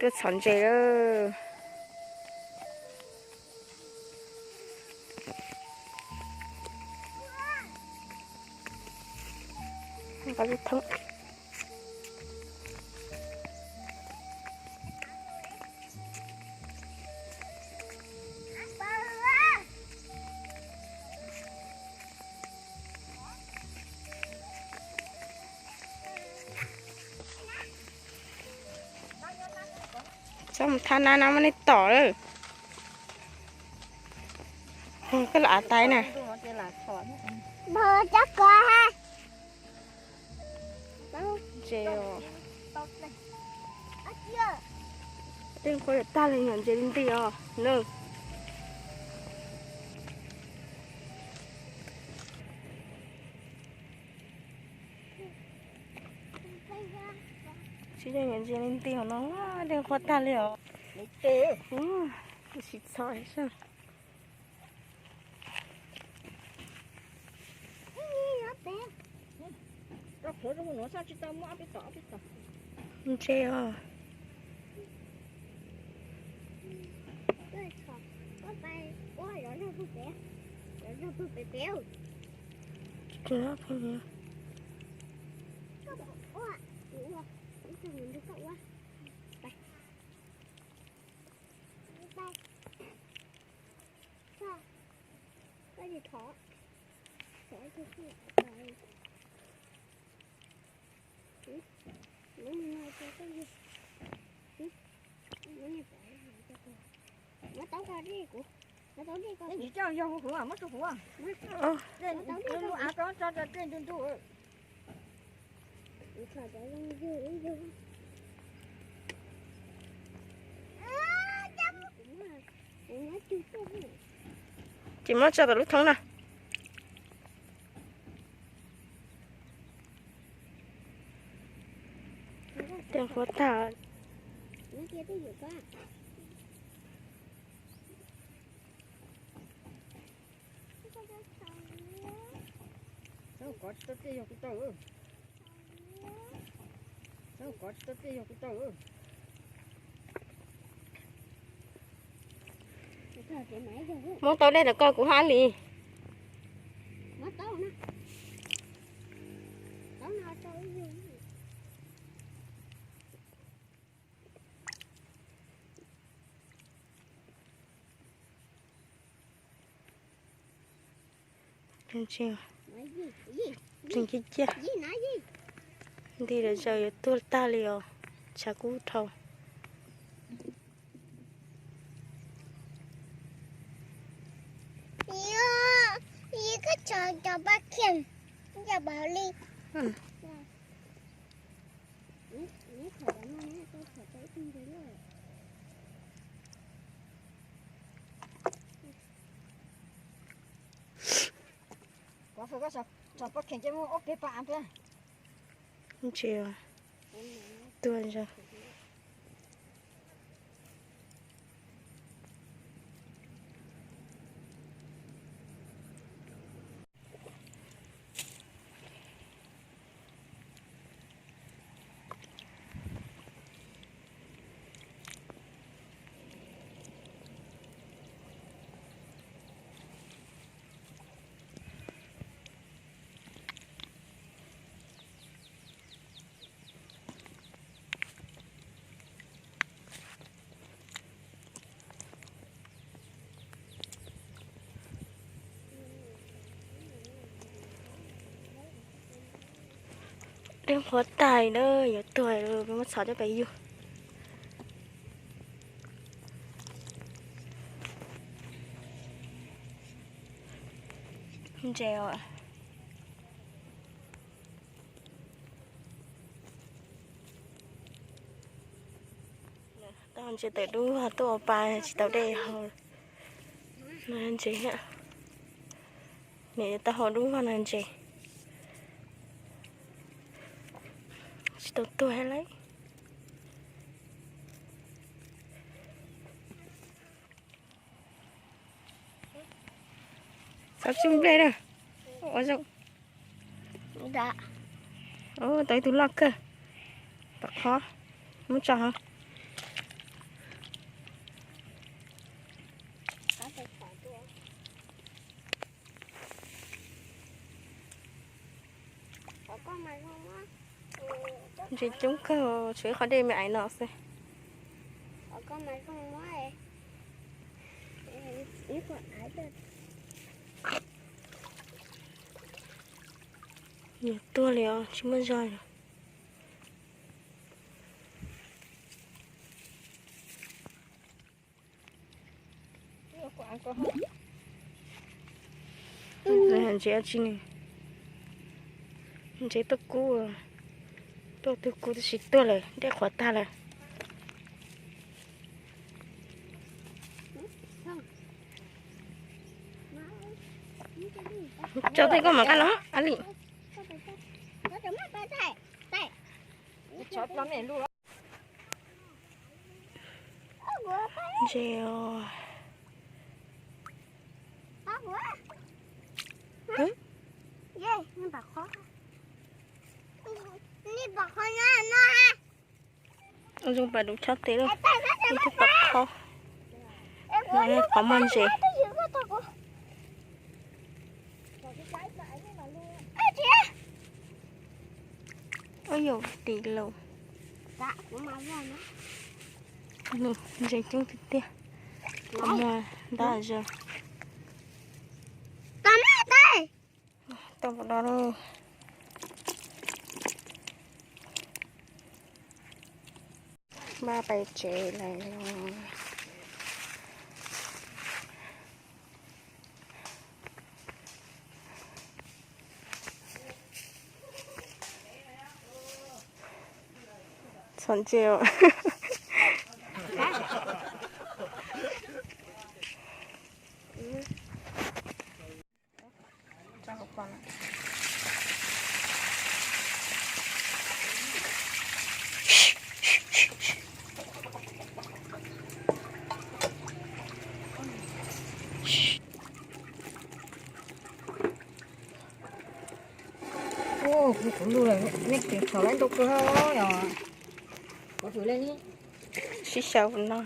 Tuaj txhom ntses lawm. Txhob mus thab nab, nab muab nej tom lawm. Koj los av tais na. Ntses os. Tej qhov tag li, nyuam ntses li nti os na. Tsis yog nyuam ntses li nti os no, tej qhov tag li os. Tsis txhob. Ntses os. Ces muab tso tom lub thoob na. Tej qhov tag. Muab tau dej rau koj kuv hab li. Tseem ciaj ciaj. Nti lawm, zaum yuav tuag tag li os. Tshav kub dhau. Ntses tuag ntag. Dej qhuav tag na, yuav tuag lawm, muab txhom coj pem yug. Ntses os. Tau ntses tawm dub tuaj ua pa tsis tau dej haus. Ntses, niam yuav tau haus dub vog no ntses. Tsis tau tuag thiab lauj. Xov tsuj nplej na. Ua zoo. Tau ib tug loj kawg. Tom qhov. Muab tso hauv. Ntses coob kawg, tshuav ib qho dej me aiv no xwb. Yuav tuag li os, tsis muaj zog li. Ntses dab tsi ne? Ntses tuaj kub, tuaj twg kub twb tsis tuag lawm, dej qhuav tag lawm. Tso tej koj mam nqa los, Ab Lis. Ntses os. Zoo pas dub chob tes lawm, ib tug pom qhob, qhov muaj ntses. Ub, yau tis laus. Ntses coob tiag tiag, qhov muag ntab zaws. Tau npaum no. Npaj pais tsev lawm los. Txhob ntse os. Kuv lug lawm, nej tseem txhom laib ntau kawg os. Kuv tseem le sib xyaw no.